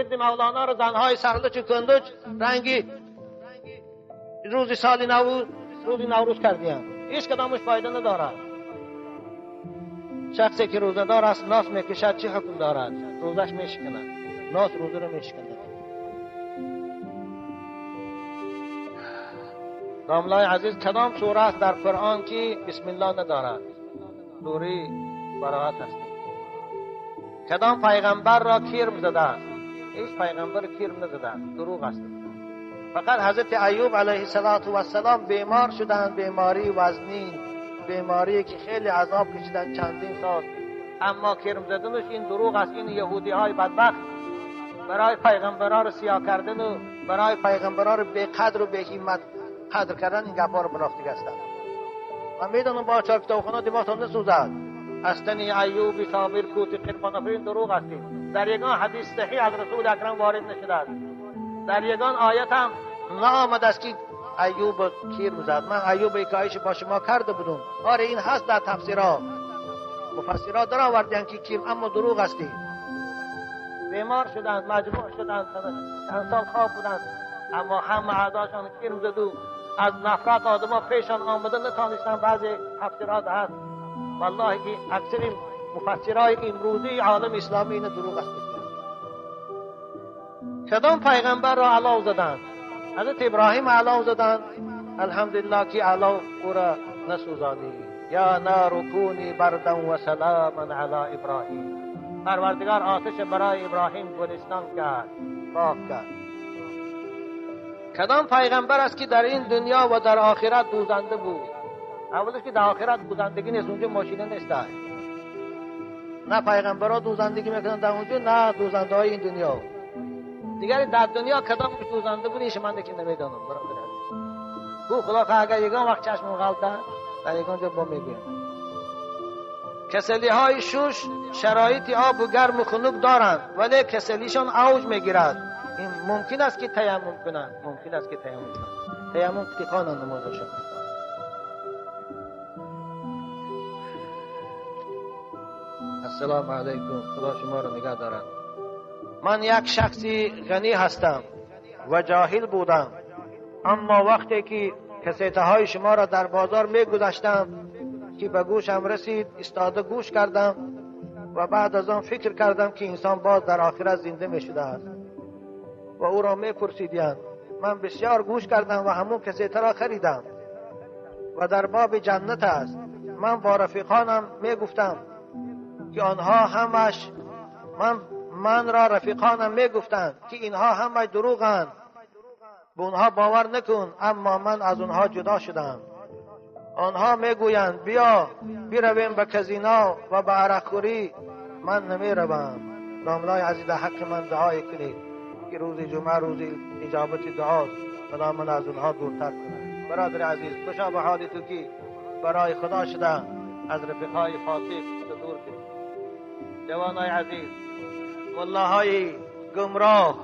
ضد مولانا رو زنهای سرلوچ و کندوچ رنگی روز سال نو، روز نوروز کردیم. هیچ کدامش فایده ندارد. شخصی که روزه دار است ناس میکشد چه حکم دارد؟ روزش میشکند. ناس روزه رو میشکند. داملای عزیز، کدام سوره است در قرآن که بسم الله ندارد؟ سوره براءت است. کدام پیغمبر را کرم زده است؟ هیچ پیغمبر کرم نزده است، دروغ است. فقط حضرت ایوب علیه السلام بیمار شدند، بیماری وزنین، بیماری که خیلی عذاب کشیدند چندین سال، اما کرم زدنش این دروغ است. این یهودی های بدبخت برای پیغمبران رو سیاه کردن و برای پیغمبران رو بی قدر و بی همت قدر کردن این گپا رو بنافتگی هستند. من میدانم با چهار کتابخانه دماغتان نسوزد. استنی ایوب صابر کوت قربان آفرین دروغ هستید. در یگان حدیث صحیح از رسول اکرم وارد نشده است. در یگان آیت هم نآمده است که ایوب کیر زد. من ایوب حکایش با شما کرده بودم. آره این هست در تفسیرها، مفسرها در آوردن که کیر، اما دروغ هستی. بیمار شدند، مجروح شدند، چند سال خواب بودند، اما همه اعضاشان کیر زد و از نفرت آدم‌ها پیشان آمده نتانستند. بعضی تفسیرات هست والله که اکثر مفسرای امروزی عالم اسلامی این دروغ است. کدام پیغمبر را علاو زدند؟ حضرت ابراهیم علاو زدند. الحمدلله که علاو او را نسوزانی. یا نار کونی بردا و سلاما علی ابراهیم. پروردگار آتش برای ابراهیم گلستان کرد، باغ کرد. کدام پیغمبر است که در این دنیا و در آخرت دوزنده بود؟ اولش که در آخرت دوزندگی نیست، اونجا ماشینه نیست. نه پیغمبرها دوزندگی میکنن در اونجا، نه دوزنده های این دنیا. دیگر در دنیا کدام دوزنده بود ایش من که نمیدانم. برادر عزیز، کو خدا خواه اگر یگان وقت چشم غلطه در یگان جا با میگویم. کسلی های شوش شرایط آب و گرم و خنک دارند، ولی کسلیشان اوج میگیرد. این ممکن است که تیمم کنند، ممکن است که تیمم کنند. تیمم که خوانند نمازشان. السلام علیکم، خدا شما را نگه دارد. من یک شخصی غنی هستم و جاهل بودم، اما وقتی که کسیته های شما را در بازار می گذاشتم که به گوشم رسید، ایستاده گوش کردم و بعد از آن فکر کردم که انسان باز در آخرت زنده می شده است و او را می پرسیدند. من بسیار گوش کردم و همون کسیته را خریدم و در باب جنت است. من با رفیقانم می گفتم که آنها همش من را رفیقانم می گفتند که اینها همش دروغند، به اونها باور نکن، اما من از اونها جدا شدم. آنها می گویند بیا برویم به کزینا و به عرقخوری، من نمی روم. داملای عزیز، حق من دعای کنید که روز جمعه روز اجابت دعاست، خدا من از اونها دورتر کند. برادر عزیز، خوشا به حال تو که برای خدا شده از رفیقهای فاسق دور کنید. جوانای عزیز، ملاهای گمراه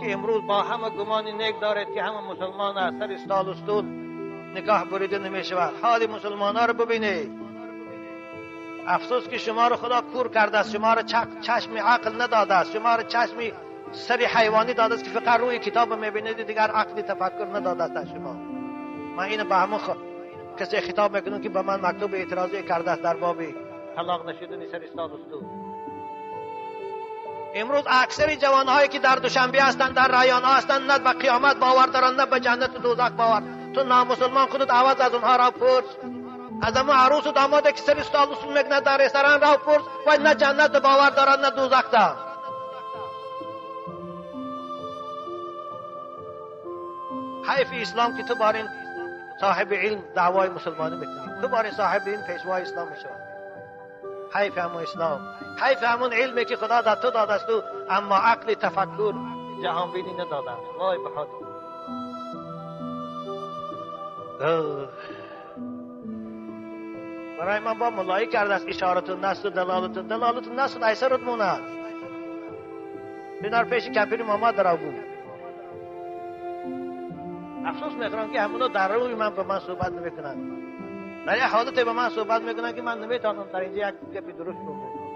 که امروز با همه گمان نیک دارد که همه مسلمان است، سر استال استول نگاه بریده نمی شود. حال مسلمان ها رو ببینید. افسوس که شما رو خدا کور کرده است، شما رو چشم عقل نداده است، شما رو چشم سر حیوانی داده است که فقط روی کتاب میبینید، دیگر عقل تفکر نداده است شما. من اینو به همون کسی خطاب میکنم که به من مکتوب اعتراضی کرده است در باب طلاق نشدن سر استاد استول. امروز اکثر جوانهایی که در دوشنبه هستند، در رایان ها هستند، نه به قیامت باور دارند، نه به جنت و دوزخ باور. تو نامسلمان خودت عوض از اونها را پرس، از همون عروس و داماد که سر استاد اصول میکنه در رستوران را پرس، و نه جنت باور دارند نه دوزخ دارند. حیف اسلام که تو بارین صاحب علم دعوای مسلمانی میکنی، تو بارین صاحب علم پیشوای اسلام میشوی. حیف همون اسلام، حیف همون علمی که خدا در تو داده است، اما عقل تفکر جهان بینی نداده. وای به حال. برای من با ملایی کرده است اشارت النص و دلالت دلالت النص ایسرت مونه. بینار پیش کمپیر ماما درا بود. افسوس میخورم که همونا در روی من به من صحبت نمیکنن. در یه حالت به من صحبت میکنن که من نمیتونم در اینجا یک گپی درست بکنم.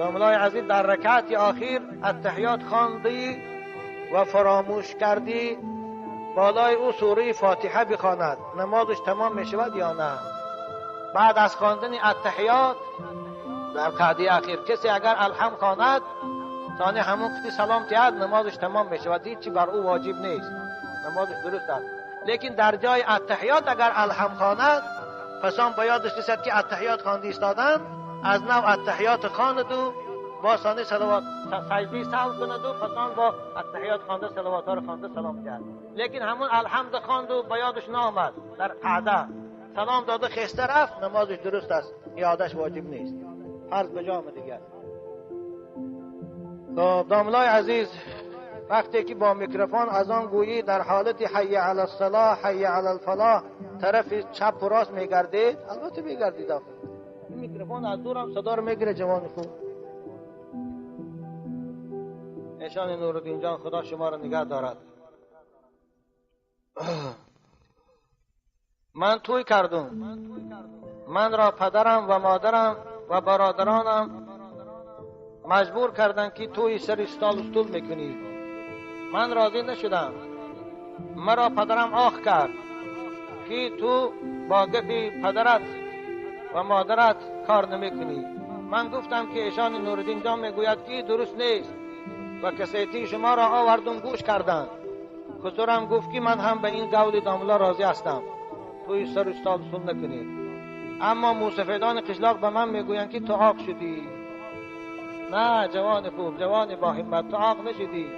داملای عزیز، در رکعت آخر التحیات خواندی و فراموش کردی بالای او سوره فاتحه بخواند، نمازش تمام میشود یا نه؟ بعد از خواندن التحیات در قعده اخیر کسی اگر الحمد خواند، ثانی همون قتی سلام تیاد، نمازش تمام میشود، هیچی بر او واجب نیست، نمازش درست است. لیکن در جای التحیات اگر الحمد خواند، پس آن باید رسد که التحیات خوانده ایستادن، از نو التحیات خواند و با ثانی صلوات سجده سهو کند و پس آن با التحیات خوانده صلوات ها رو خوانده سلام کرد. لیکن همون الحمد خواند و با یادش نامد، در قعده سلام داده خسته رفت، نمازش درست است، یادش واجب نیست، فرض به جا آمده دیگر. داملای عزیز، وقتی که با میکروفون اذان گویی در حالت حی علی الصلاح حی علی الفلاح طرف چپ و راست میگردید؟ البته میگردید، آخه این میکروفون از دورم صدا رو میگیره. جوان خوب، نشان نورالدین جان، خدا شما رو نگه دارد. من توی کردم، من را پدرم و مادرم و برادرانم مجبور کردن که توی سر استال استول میکنی. من راضی نشدم. مرا پدرم آخ کرد که تو با گپی پدرت و مادرت کار نمیکنی. من گفتم که ایشان نورالدین جان میگوید که درست نیست و کسیتی شما را آوردم گوش کردن. خسرم گفت که من هم به این قول داملا راضی هستم، توی سر استال استول نکنید. اما موسفیدان قشلاق به من میگویند که تو عاق شدی. نه جوان خوب، جوان با همت، تو عاق نشدی،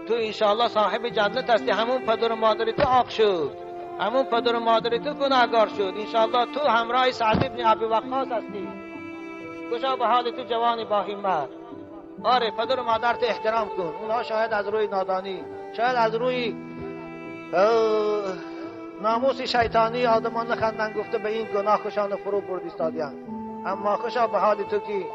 تو انشاءالله صاحب جنت هستی. همون پدر و مادر تو عاق شد، همون پدر و مادر تو گناهگار شد. انشاءالله تو همراه سعد ابن ابی وقاص هستی. خوشا به حال تو جوان با همت. آره، پدر و مادر تو احترام کن. اونها شاید از روی نادانی، شاید از روی ناموس شیطانی آدمان نخندن، گفته به این گناه خوشان فرو برد ایستادیان. اما خوشا به حال تو که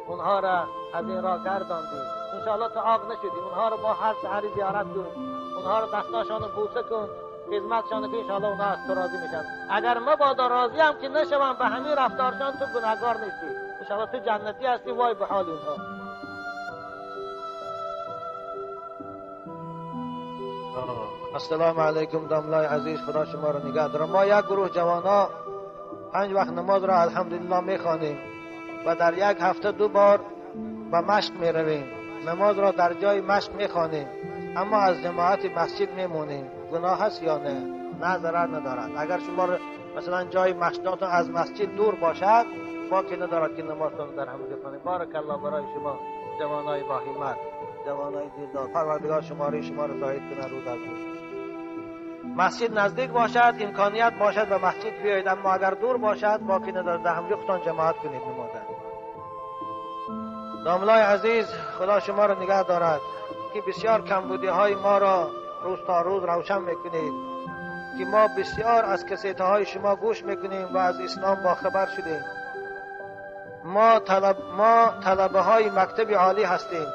اونها را از این راه گرداندی. انشاءالله تو عاق نشدی. اونها رو با هر سحری زیارت کن، اونها رو دستاشان رو بوسه کن، خدمتشان کن، انشاءالله اونها از تو راضی میشن. اگر مبادا راضی هم که نشوم به همین رفتارشان، تو گناهگار نیستی، انشاءالله تو جنتی هستی. وای به حال اونها. السلام علیکم داملای عزیز، خدا شما رو نگه داره. ما یک گروه جوانا 5 وقت نماز را الحمدلله میخوانیم و در یک هفته 2 بار به مشق میرویم. نماز را در جای مشق میخوانیم، اما از جماعت مسجد میمونیم. گناه هست یا نه؟ نه، ضرر ندارد. اگر شما مثلا جای مشقاتون از مسجد دور باشد، باکی ندارد که نمازتون در همونجا خوانید. بارک الله برای شما جوانای با همت، جوانای دیندار. پروردگار شماره شما را زاهد کنه رو در روز. مسجد نزدیک باشد، امکانیت باشد و مسجد بیایید، اما اگر دور باشد باکی ندارد، در همونجا خودتان جماعت کنید نماز. داملای عزیز، خدا شما را نگه دارد که بسیار کمبودی های ما را روز تا روز روشن میکنید، که ما بسیار از کسیت های شما گوش میکنیم و از اسلام باخبر شدیم. ما طلبه های مکتب عالی هستیم.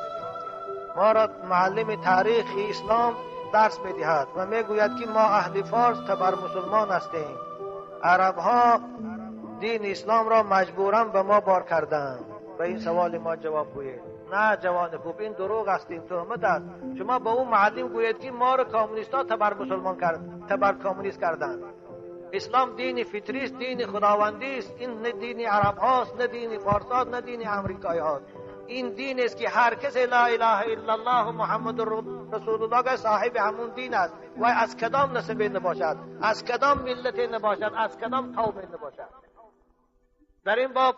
ما را معلم تاریخ اسلام درس میدهد و میگوید که ما اهل فارس تبر مسلمان هستیم. عرب ها دین اسلام را مجبورا به ما بار کردند. به این سوال ما جواب گویید. نه جوان خوب، این دروغ است، این تهمت است. شما با اون معلم گویید که ما را کمونیست‌ها تبر مسلمان کرد، تبر کمونیست کردند. اسلام دین فطری است، دین خداوندی است. این نه دین عرب هاست، نه دین فارس هاست، نه دین امریکایی هاست. این دین است که هر کس لا اله الا الله محمد رسول الله صاحب همون دین است و از کدام نسب نباشد، از کدام ملت نباشد، از کدام قوم نباشد. در این باب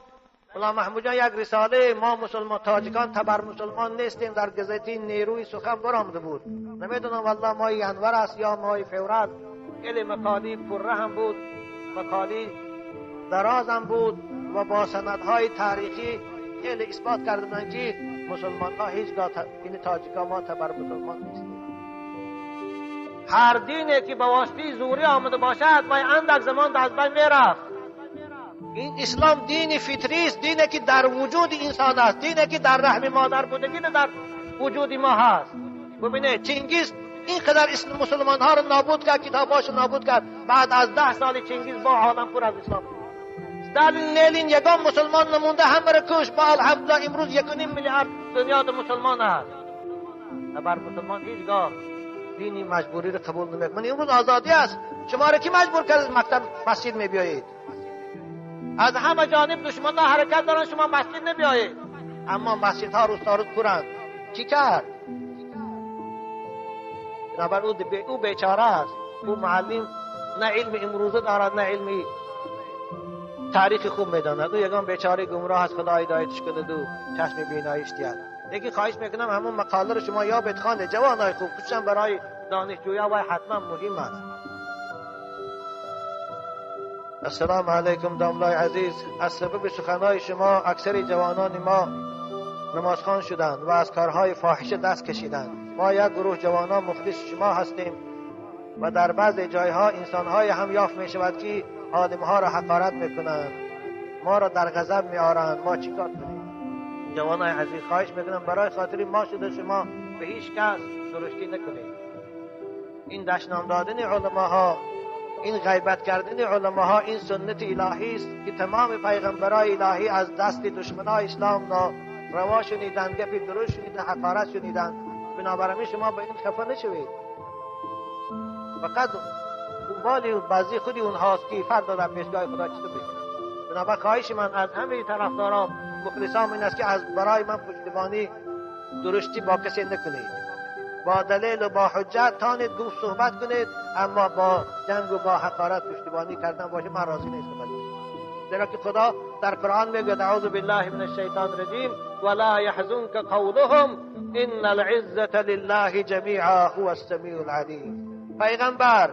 غلام محمود جان یک رساله ما مسلمان تاجیکان تبر مسلمان نیستیم در گزته نیروی سخن برآمده بود. نمیدونم والله ماه انور است یا ماه فوریه. خیلی مقاله پره هم بود، مقاله دراز هم بود و با سندهای تاریخی خیلی اثبات کرده بودند که مسلمان ها هیچگاه این تاجیکان ما تبر مسلمان نیستیم. هر دینی که به واسطه زوری آمده باشد باید اندک زمان از بین میرفت. این اسلام دین فطری است، دینی که در وجود انسان است، دینی که در رحم مادر بودگی در وجود ما هست. ببینید چنگیز اینقدر مسلمان ها رو نابود کرد، کتاباش رو نابود کرد، بعد از 10 سال چنگیز با عالم پر از اسلام. Сталин، لنین، یگان مسلمان نمونده، همه را کش. با الحمدلله امروز 1.5 میلیارد دنیا مسلمان است. بر مسلمان هیچگاه دینی مجبوری رو قبول نمیکنه. امروز آزادی است. شما را کی مجبور کرد مکتب مسجد میبیایید؟ از همه جانب دشمنان حرکت دارن، شما مسجد نمیایید، اما مسجدها روز تا روز پرند. چی کرد؟ بنابر او بیچاره است. او معلم نه علم امروزه دارد نه علمی تاریخ خوب میداند. او یگان بیچاره گمراه است. خدا هدایتش کند و چشم بیناییش دهد. یکی خواهش میکنم همون مقاله رو شما یا بخوانید جوانای خوب، خصوصا برای دانشجویا و حتما مهم است. السلام علیکم داملای عزیز. از سبب سخنهای شما اکثر جوانان ما نمازخوان شدند و از کارهای فاحشه دست کشیدند. ما یک گروه جوانان مخلص شما هستیم و در بعض جایها انسانهای هم یافت می شود که عالمها را حقارت میکنند، ما را در غضب می آرند. ما چیکار کنیم؟ جوانای عزیز، خواهش میکنم برای خاطر ما شده شما به هیچ کس درشتی نکنید. این دشنام دادن علماها، این غیبت کردن علماها، این سنت الهی است که تمام پیغمبرای الهی از دست دشمنای اسلام روا شنیدند، گپی درست شنیدند، حقارت شنیدند. بنابراین شما به این خفه نشوید. فقط دنبال بعضی خودی اونهاست که فردا در پیشگاه خدا چطور بگیرند. بنابراین خواهش من از همه طرفداران مخلصان این است که از برای من پشتیبانی درستی با کسی نکنید. با دلیل و با حجت تانید گفت صحبت کنید، اما با جنگ و با حقارت پشتیبانی کردن باشه من راضی نیستم. زیرا که خدا در قرآن میگوید اعوذ بالله من الشیطان الرجیم ولا يحزنك قولهم ان العزة لله جمیعا هو السمیع العلیم. پیغمبر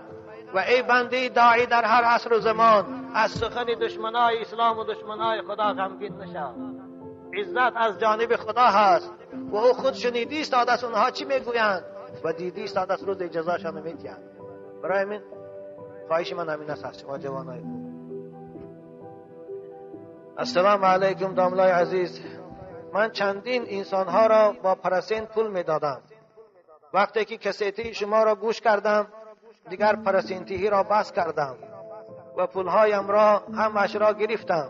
و ای بنده داعی در هر عصر و زمان، از سخن دشمنای اسلام و دشمنای خدا غمگین نشو. عزت از جانب خدا هست و او خود شنیدی است از اونها چی میگویند و دیدی است از روز جزاشان میدهند. برای من خواهش من همین است از شما جوانای خوب. السلام علیکم داملای عزیز. من چندین انسانها را با پرسین پول میدادم. وقتی که کسیتی شما را گوش کردم دیگر پرسینتیهی را بس کردم و پولهایم را همش را گرفتم.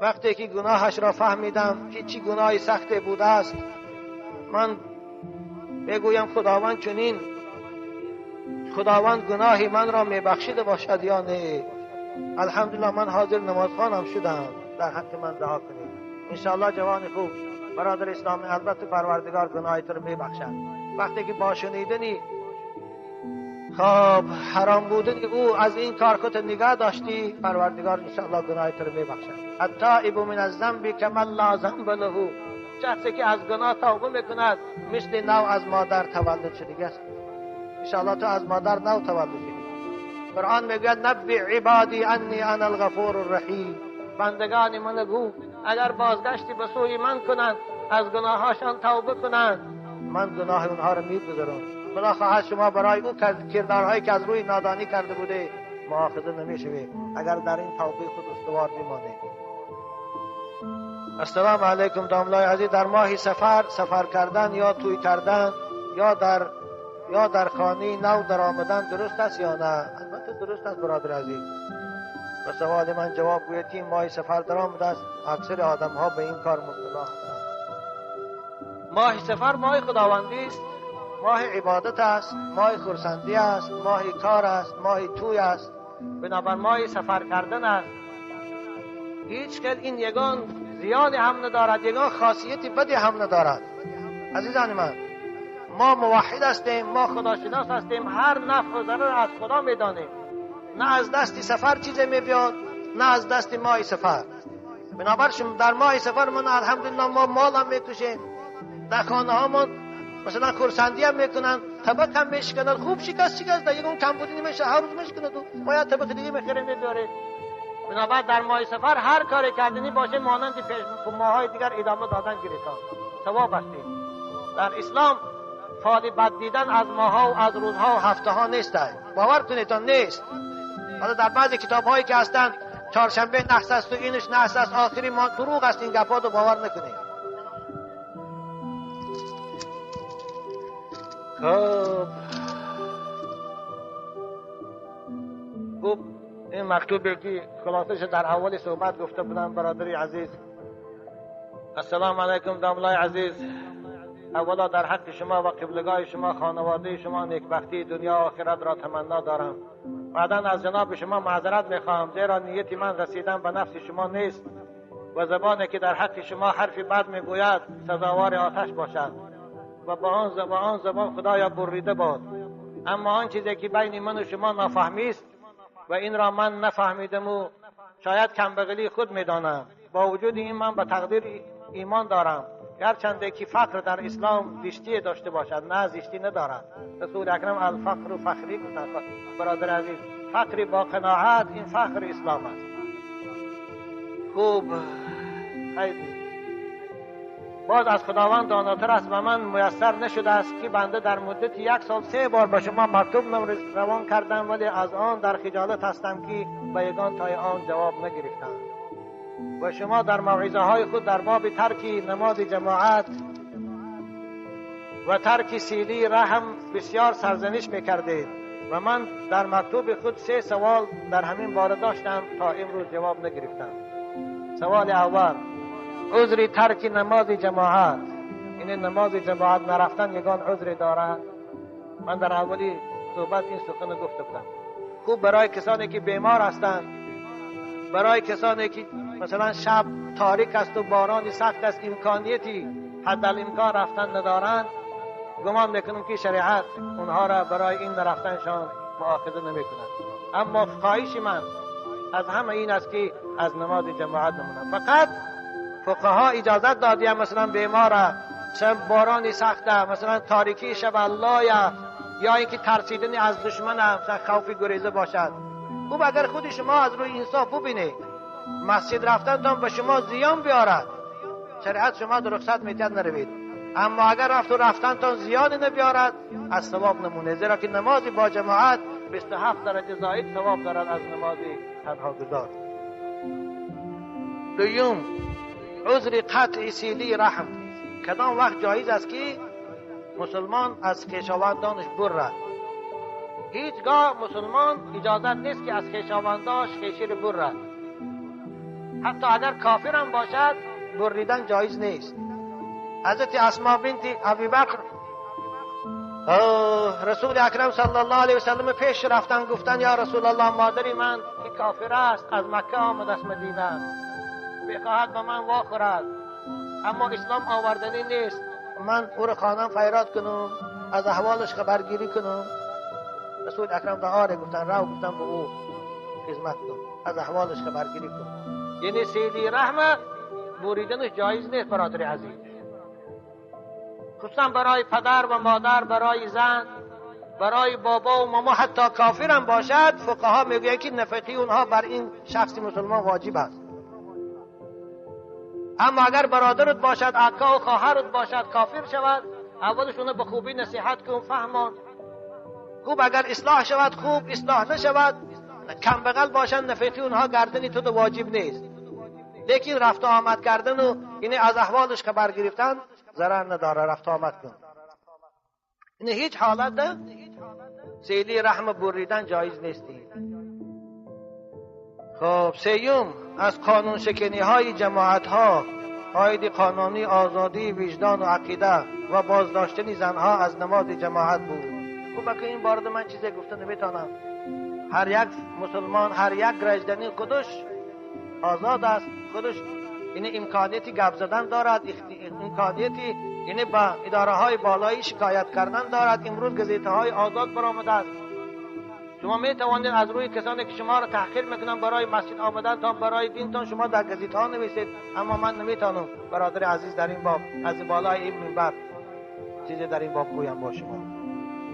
وقتی که گناهش را فهمیدم که چی گناه سخت بوده است، من بگویم خداوند چنین خداوند گناهی من را میبخشیده باشد یا نه؟ الحمدلله من حاضر نمازخوانم شدم. در حق من دعا کنید انشاءالله. جوان خوب، برادر اسلامی، البته پروردگار گناه تو رو میبخشد. وقتی که با شنیدنی خب حرام بودن او از این کار خود نگاه داشتی، پروردگار انشاءالله گناه تو رو میبخشد. التائب من الذنب کمن لا ذنب له. شخصی که از گناه توبه میکند مثل نو از مادر تولد شده است. انشاءالله تو از مادر نو تولد شدی. قرآن میگوید نبی عبادی انی انا الغفور الرحیم. بندگان من گو اگر بازگشتی به سوی من کنند، از گناهاشان توبه کنند، من گناه اونها رو میگذرم. خدا خواهد شما برای او کردارهایی که از روی نادانی کرده بوده مؤاخذه نمیشوید اگر در این توبه خود استوار بمانید. السلام علیکم داملای عزیز. در ماه سفر سفر کردن یا توی کردن یا در خانه نو در آمدن درست است یا نه؟ البته درست است برادر عزیز. به سوال من جواب گوید که ماه سفر در آمده است. اکثر آدم ها به این کار مبتلا هستند. ماه سفر ماه خداوندی است، ماه عبادت است، ماه خرسندی است، ماه کار است، ماه توی است. بنابر ماه سفر کردن است. هیچ کل این یگان زیانی هم ندارد، یگان خاصیت بدی هم ندارد. عزیزان من، ما موحد هستیم، ما خداشناس هستیم، هر نفع و ضرر از خدا میدانیم. نه از دست سفر چیزی میبیاد، نه از دست ماه سفر. بنابر در ماه سفر من الحمدلله ما مال هم میکشیم، در خانه هامون مثلا خرسندی هم میکنن، طبق هم میشکنن، خوب شکست در یکون کمبودی نمیشه، هر روز میشکنه تو باید طبق دیگه میخره میبره. بنابر در ماه سفر هر کاری کردنی باشه مانند پیش ماهای دیگر ادامه دادن گیرتان ثواب است. در اسلام فال بد دیدن از ماها و از روزها و هفته ها نیست، باور کنید نیست. حالا در بعضی کتاب هایی که هستند چهارشنبه نحس است و اینش نحس است، آخری ما دروغ است، این گپا رو باور نکنید. خب خوب این مکتوبی که خلاصش در اول صحبت گفته بودم برادری عزیز. السلام علیکم داملای عزیز. اولا در حق شما و قبلگاه شما، خانواده شما نیکبختی دنیا و آخرت را تمنا دارم. بعدا از جناب شما معذرت میخواهم، زیرا نیت من رسیدن به نفس شما نیست و زبانی که در حق شما حرف بد میگوید سزاوار آتش باشد و با آن زبان خدایا بریده باد. اما آن چیزی که بین من و شما نافهمی است و این را من نفهمیدم و شاید کمبغلی خود میدانم، با وجود این من به تقدیر ایمان دارم، گرچند که فقر در اسلام زشتی داشته باشد، نه زشتی ندارد. رسول اکرم الفقر فخری گفتند. برادر عزیز، فقر با قناعت این فخر اسلام است. خوب، باز از خداوند داناتر است و من میسر نشده است که بنده در مدت 1 سال 3 بار به شما مکتوب روان کردم، ولی از آن در خجالت هستم که به یگان تای آن جواب نگرفتم. و شما در موعظه های خود در باب ترک نماز جماعت و ترک سیلی رحم بسیار سرزنش میکردید و من در مکتوب خود 3 سوال در همین باره داشتم تا امروز جواب نگرفتم. سوال اول، عذر ترک نماز جماعت، این نماز جماعت نرفتن یگان عذر دارد؟ من در اولی صحبت این سخن گفته بودم. خوب، برای کسانی که بیمار هستند، برای کسانی که مثلا شب تاریک است و باران سخت است، امکانیتی حد الامکان رفتن ندارند، گمان میکنم که شریعت اونها را برای این نرفتنشان مؤاخذه نمیکند. اما خواهش من از همه این است که از نماز جماعت نمونند. فقط فقها اجازت دادیم مثلا بیمار، مثلا باران سخته، مثلا تاریکی شب الله، یا اینکه ترسیدن از دشمن، مثلا خوف گریزه باشد. خوب، اگر خود شما از روی انصاف ببینید مسجد رفتن تان به شما زیان بیارد، شریعت شما در رخصت میتید نروید. اما اگر رفت و رفتن تان زیان نبیارد، از ثواب نمونه، زیرا که نماز با جماعت 27 درجه زائد ثواب دارد از نماز تنها گذار. دوم، عذر قطع سیلی رحم. کدام وقت جایز است که مسلمان از خویشاوندانش برد؟ هیچگاه مسلمان اجازت نیست که از خویشاونداش خویشی را برد. حتی اگر کافر هم باشد بریدن جایز نیست. حضرت اسما بنت ابی بکر رسول اکرم صلی الله علیه وسلم پیش رفتن، گفتن یا رسول الله، مادری من که کافر است از مکه آمد است مدینه، بخواهد به من واخورد، اما اسلام آوردنی نیست، من او را خانم فیراد کنم، از احوالش خبرگیری کنم. رسول اکرم دعا گفتن، رو گفتن به او خدمت کن، از احوالش خبرگیری کن. یعنی سیلی رحمه بریدنش جایز نیست برادر عزیز، خصوصا برای پدر و مادر، برای زن، برای بابا و ماما، حتی کافر هم باشد. فقها میگویند که نفقه اونها بر این شخص مسلمان واجب است. اما اگر برادرت باشد، عکا و خواهرت باشد، کافر شود، اولش اونو به خوبی نصیحت کن، فهمان. خوب اگر اصلاح شود خوب، اصلاح نشود کم بغل باشند، نفقه اونها گردنی تو واجب نیست. لیکن رفت آمد کردن و یعنی از احوالش خبر گرفتن ضرر نداره، رفت آمد کن. این هیچ حالت سیلی رحم بریدن جایز نیستی. خب، سیوم، از قانون شکنی های جماعت ها عاید قانونی آزادی وجدان و عقیده و بازداشتن زنها از نماز جماعت بود. خب که این بارد من چیزی گفته نمیتونم. هر یک مسلمان، هر یک گرجدنی خودش آزاد است، خودش یعنی امکانیتی گپ زدن دارد، امکانیتی یعنی با اداره های بالایی شکایت کردن دارد. امروز گزیته های آزاد برآمده است. شما می توانید از روی کسانی که شما را تحقیر میکنن برای مسجد آمدن تان، برای دینتان، شما در گزیته ها نویسید. اما من نمیتونم برادر عزیز در این باب از بالای این منبر چیزی در این باب گویم با شما.